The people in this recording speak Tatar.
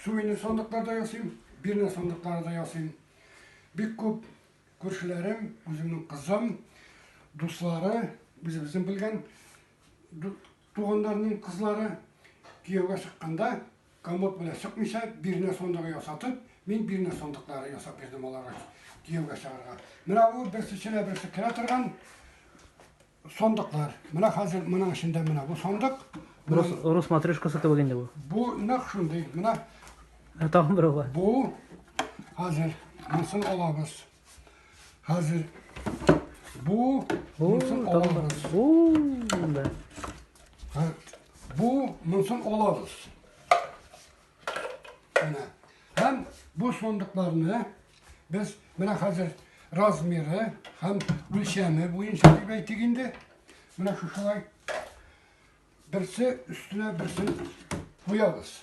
Сувенир сандыклар да ясыйм, бирнә сандыклары да ясыйм. Бик күп күршеләрем, үземнең кызым, дуслары, үзебезнең белгән туганнарның кызлары кияүгә чыкканда комод белән чыкмыйча бирнә сандыгы ясатып, мин бирнә сандыклары ясап бирдем аларга кияүгә чыгарга. Менә бу берсе эченә берсе керә торган сандыклар. Менә хәзер моның эчендә менә бу сандык. Рус, рус матрешкасы кебек инде бу. Бу нәкъ шундый. Менә Ә, тагын берәү бар. Бу хәзер монысын алабыз. Хәзер бу монысын алабыз. Бу да. Бу монысын алабыз. Менә. Һәм бу сандыкларны без менә хәзер размеры һәм үлчәме буенча дип әйтик инде. Менә шушылай берсе өстенә берсен куябыз.